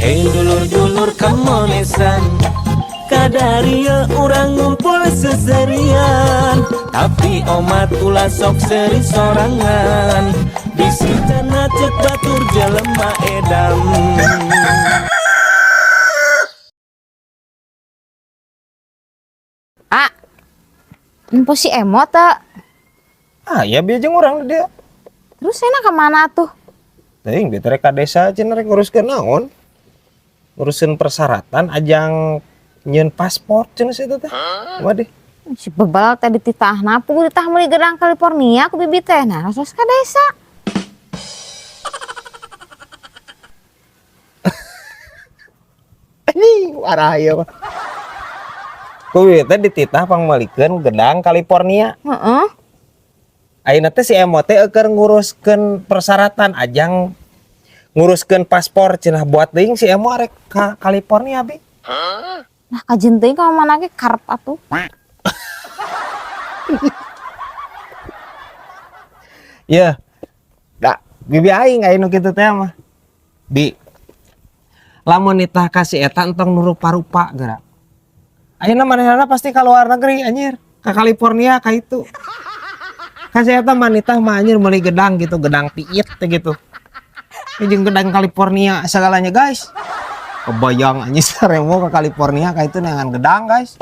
Dulur-dulur kamonesan, kadaria urang ngumpul seserian. Tapi omat ulah sok seri sorangan, bisi cenah cek batur jelema edan. Ah, nempo si Emo teu? Ah, ya biar jeung urang dia. Terus enak kemana tuh? Teuing dia teh ka desa cenah rek nguruskeun naon? Ngurusin persyaratan ajang nyieun paspor cenah si eta teh. Kumaha deh? Si bebal teh dititahna, puguh dititah meuli gedang California ku bibi teh. Nah, langsung ka desa. Anjing, arah ieu mah. Ku bibi teh dititah pangmeulikeun gedang California. Heeh. Ayeuna teh si Emo teh eueuh nguruskeun persyaratan ajang nguruskeun paspor cenah buat teuing si Emo arek ka California bi. Nah, kajeun teuing ka mana ge karep atuh. Iya. Da, bibi aing aya nu kitu teh mah. Bi. Lamun nitah ka si eta entong nu rupa-rupa geura. Ayeuna manehna pasti ka luar negeri anjir, ka California ka itu. Ka si eta mah nitah mah anjir meuli gedang gitu, gedang piit teh gitu. Jeung gedang California segalanya guys. Kebayang anjir saremo ke California ka itu neangan gedang guys.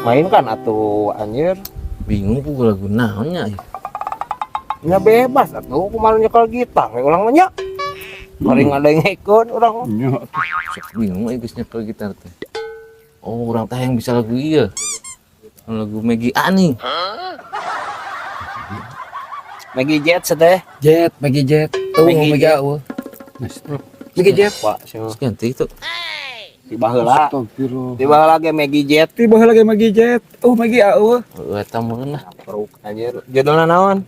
Main kan atuh anjir. Bingung ku lagu naonnya. Ya bebas atuh kumaha nyekel gitar we urang mah nya. Paling ada yang ikut urang. Nya. Sok bingung euy geus nyekel gitar teh. Oh, urang teh yang bisa lagu ieu. Lagu Maggie A nih. Maggie Jet teh. Jet, Maggie Jet. Tuh Maggie Maggie A eueuh. Maggie Jet. Pak, sih. Terus ganti itu. Di baheula. Astagfirullah. Di baheula ge Maggie Jet. Ti baheula ge Maggie Jet. Oh, Maggie A eueuh. Heueuh eta meureun lah. Peruk anjir. Judulna naon?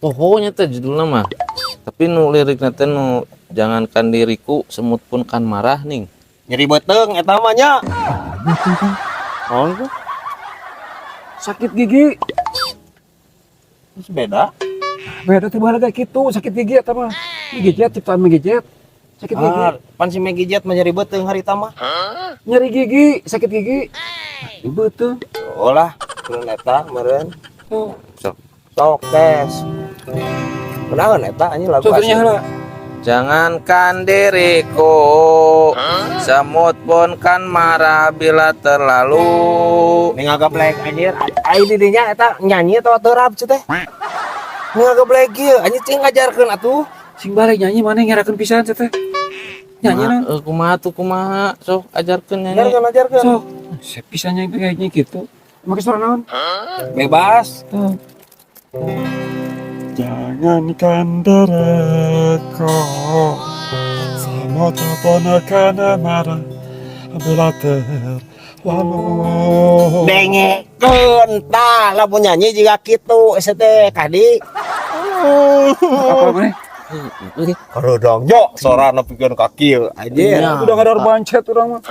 Pokoknya teh judulna mah. Tapi nu lirikna teh nu jangankan diriku semut pun kan marah nih. Nyeri beuteung eta mah nya. Naon tuh? Sakit gigi. Terus beda. Beda teh baheula ge kitu, sakit gigi eta mah. Maggie Jet ciptaan Maggie Jet. Sakit gigi. Ah, pan si Maggie Jet mah nyeri beuteung harita mah. Nyeri gigi, sakit gigi. Beuteung. Oh lah, turun eta meureun. Tuh. Sok. Sok tes. Kunaon eta anjing lagu Contohnya asli. heula. Jangankan diriku, semut pun kan marah bila terlalu. Ning ngagablek anjir. Ai di dinya eta nyanyi atawa teu rap teh. Ning ngagablek ieu anjir cing ngajarkeun atuh. Sing balik nyanyi mana ngerakeun pisan teh. Nyanyi naon? Kumaha tuh kumaha, sok ajarkeun nyanyi. Ajarkeun ajarkeun. Sok. Saya bisa nyanyi kayaknya gitu. Make suara naon? Bebas. Tuh. Jangankan diriku, semut pun akan marah bila terlalu. Dengekeun tah lamun nyanyi jiga kitu ese teh kadi. Apa mana? Karodong yo sorana pikeun ka kieu anjir. Iya. Udah ngador bancet urang mah.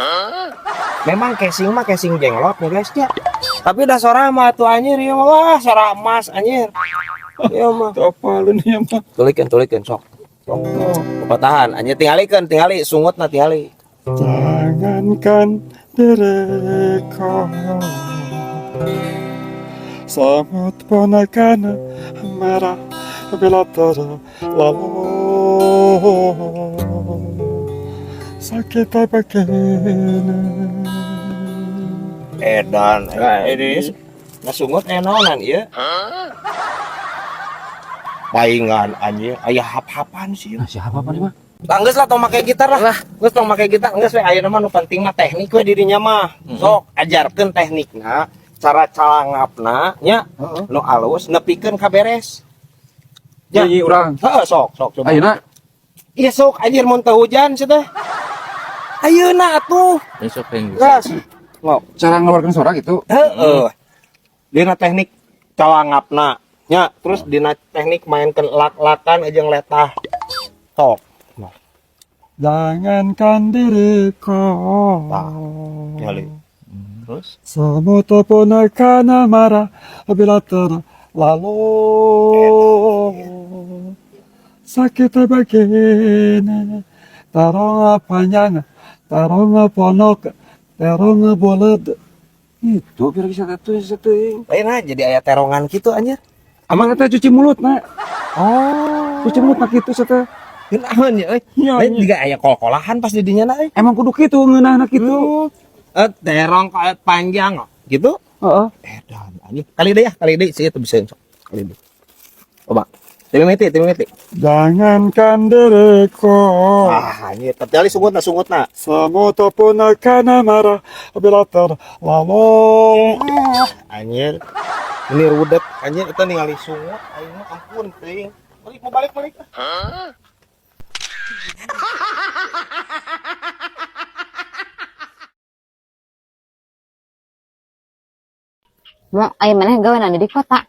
Memang casing mah casing jenglot nih guys ya. Tapi dah sora mah tuh anjir ieu mah wah sora emas anjir. Ieu mah. Teu apa lu nih mah. Tulikeun tulikeun sok. Sok. Pepatahan anjir tingalikeun tingali sungutna tingali. Jangankan diriku, semut pun akan marah bila terlalu. Sakit begini. Edan ini ngasungut aya naonan ieu. Paingan anjir aya hap-hapan sih. Nah, siapa apa nih mah? Lah geus lah tong make gitar lah. Geus tong make gitar geus we ayeuna mah nu penting mah teknik we dirinya mah. Sok ajarkeun teknikna, cara calangapna nya nu alus nepikeun ka beres. Ya. Nyanyi urang. Heeh sok sok coba. Ayeuna Iya sok anjir mun teu hujan sih teh. Ayeuna atuh. Ini sok yang bisa. Gas. Ngok. cara ngeluarkan suara gitu. Heeh. Dina teknik calangapna nya terus dina teknik mainkeun lak-lakan aja letah. Sok. Jangankan diriku. Tah. Tingali. Terus Semut pun akan marah bila terlalu sakit begini. Terong panjang, terong ponok, terong bulat. Itu kira bisa satu satu. Lain aja jadi aya terongan gitu anjir. Amang eta cuci mulut nak. Oh. Cuci mulut nak gitu satu. Genahan ya euy. Iya, Lain iya. juga aya kol-kolahan pas didinya na euy. Emang kudu kitu ngeunahna kitu. Eh, terong kayak panjang gitu. Heeh. Edan anjir. Kali deui ya, kali deui sih itu bisa sok. Kali deui. Coba. Teu mimiti, teu mimiti. Jangankan diriku, Ah, anjir, tapi sungutna sungutna. semut pun akan marah bila terlalu. Anjir. Ini rudet anjir itu ningali sungut aing mah ampun teuing. Balik mau balik balik. Mau aya maneh gawe di kota.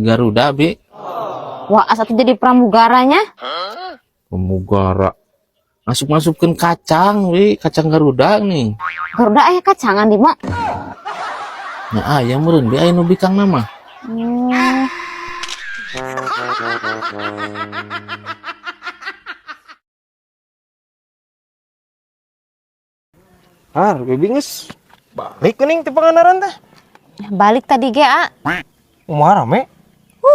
Garuda bi. Wah, asa tuh jadi pramugaranya. Pemugara. Masuk-masukin kacang bi, kacang Garuda nih. Garuda aya kacangan di mo. Nah, aya meureun bi aya nu bikang nama. Hmm. Har, bibi geus balik geuning ti Pangandaran teh. Balik tadi ge, a. Kumaha rame?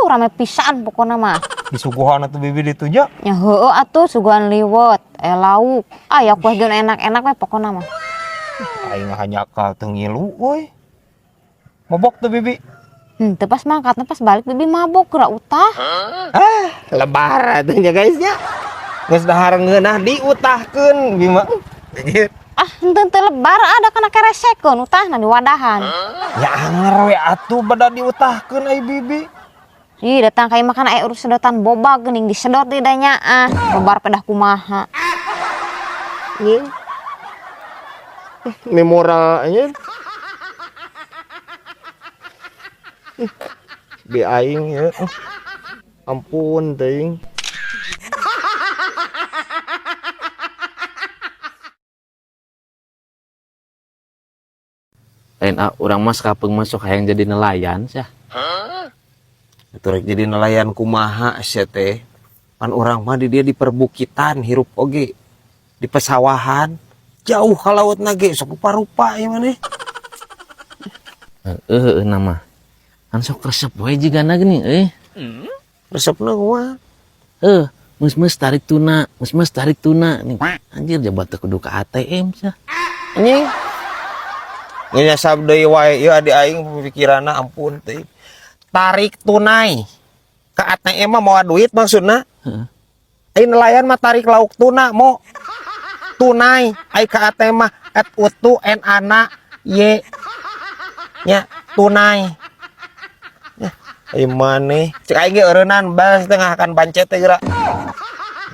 Rame pisan pokokna mah. Disuguhan atuh bibi dituja. Ya heueuh atuh suguhan liwet, aya lauk. Aya kuah jeung enak-enak we pokokna mah. Aing hanya ka teu ngilu euy. Mabok tuh bibi. Teu pas mangkatna pas balik bibi mabok geura utah. Ah, lebar atuh nya guys nya. Geus dahar ngeunah diutahkeun bibi mah. Anjir. Ah, henteu teu lebar ada kana keresekeun utahna di wadahan. Ya anger we atuh bada diutahkeun ai bibi. Ih, datang ka imah kana aya urus sedotan boba geuning disedot di danya ah. Lebar pedah kumaha. Anjing. Ini moral anjir. Bi aing ya. Ampun teuing. Lain ah, urang mah sakapeung masuk hayang jadi nelayan sah. Itu rek jadi nelayan kumaha sia teh. Pan urang mah di dia di perbukitan hirup oge. Di pesawahan jauh ka laut ge sok rupa-rupa ieu maneh. Heeh nama. Kan sok resep we jigana geuning euy. Resepna kumaha? Heuh, mus-mus tarik tuna, mus-mus tarik tuna nih. Anjir jabat teu kudu ka ATM sah. Anjing. Nyasab deui wae ieu adi aing pikiranna ampun teuing. Tarik tunai. Ke ATM mah mawa duit maksudna. Heeh. Ai nelayan mah tarik lauk tuna mo. Tunai ai ka ATM mah et utu n ana y nya tunai. Ya, ai maneh cek aing ge eureunnan bas tengah akan pancet teh geura.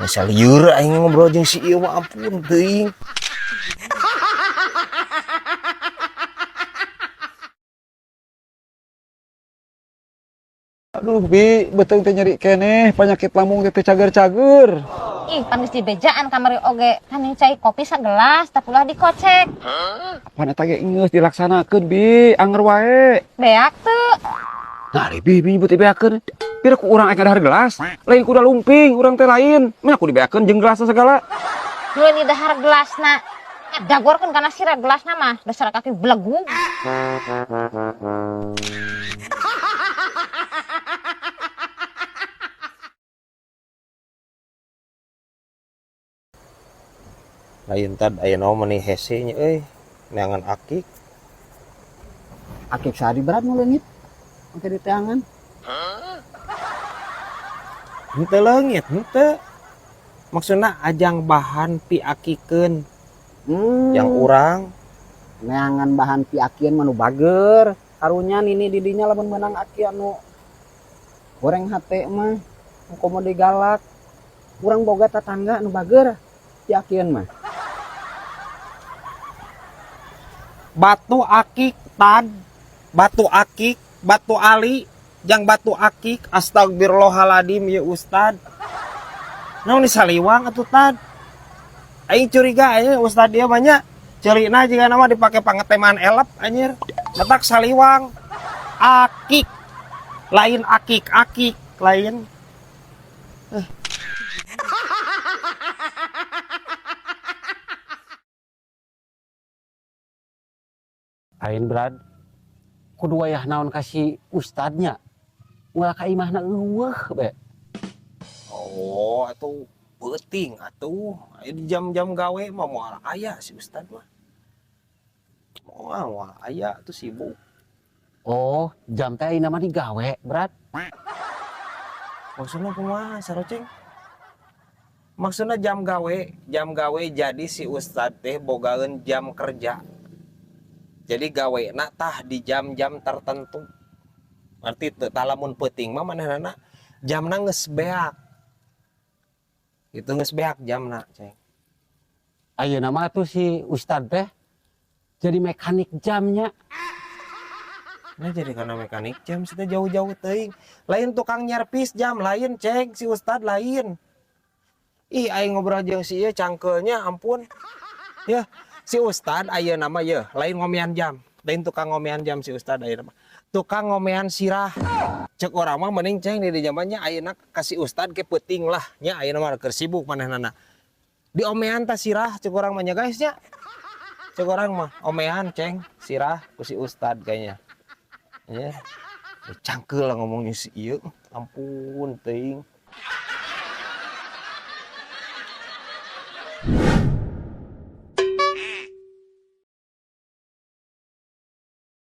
Masa lieur aing ngobrol jeung si ieu mah ampun teuing. Aduh, bi, beuteung teh nyeri keneh, penyakit lambung teh teu cager-cager. Ih, pan geus dibejaan kamari oge. Kan ini cai kopi sagelas, tapi ulah dikocek. Apaan eta ge geus dilaksanakeun, bi, anger wae. Beak teu. Nah, ari bi, bi nyebut dibeakeun. Pira ku urang aya dahar gelas, lain kuda lumping, urang teh lain. Mah aku dibeakeun jeung gelasna segala. Dulu di dahar gelasna. Dagorkeun kana sira gelasna mah, dasar kaki belegug. Lain tad aya naon meni hese nya euy, neangan akik. Akik sehari berat mau leungit. Make diteangan. Henteu leungit, henteu. Maksudna ajang bahan piakikeun yang urang Neangan bahan piakian mah nu bager. Karunya nini didinya lamun meunang aki anu goreng hate mah nu komo galak. Urang boga tatangga anu bager piakian mah. Batu akik tad, batu akik, batu ali, jang batu akik, astagfirullahaladzim ya ustad. Naon di saliwang atuh tad. Aing curiga aing ustad dia banyak. Ceulina jiga nama dipake pangeteman elep anjir. Letak saliwang. Akik. Lain akik-akik, lain. Lain Brad, kudu wayah naon kasih ustadnya. Ulah ka imahna eueuh be. Oh, atuh peuting atuh. Aya di jam-jam gawe mah moal aya si ustad mah. Moal moal aya tuh sibuk. Oh, jam teh ayeuna mah digawe, Brad. Maksudna kumaha saroceng? Maksudna jam gawe jadi si ustad teh bogaeun jam kerja. Jadi gawena tah di jam-jam tertentu. Ngerti teu? Tah lamun peuting mah manehna jamna geus beak. Itu geus beak jamna, Ceng. Ayeuna mah tuh si ustad teh jadi mekanik jamnya. Nah jadi karena mekanik jam sih teh jauh-jauh teuing. Lain tukang nyervis jam lain, Ceng, si ustad lain. Ih, aing ngobrol jeung si ieu cangkeulnya ampun. Ya, si ustad ayeuna mah yeuh lain ngomean jam. Lain tukang ngomean jam si ustad ayeuna mah. Tukang ngomean sirah. Cek urang mah mending Ceng di zamannya ayeuna ka si ustad ke peuting lah nya ayeuna mah keur sibuk manehnana. Diomean tah sirah cek urang mah nya guys nya. Cek urang mah omean Ceng sirah ku si ustad kayaknya. Ya. Cangkeul lah ngomongnya si ieu. Ampun teuing.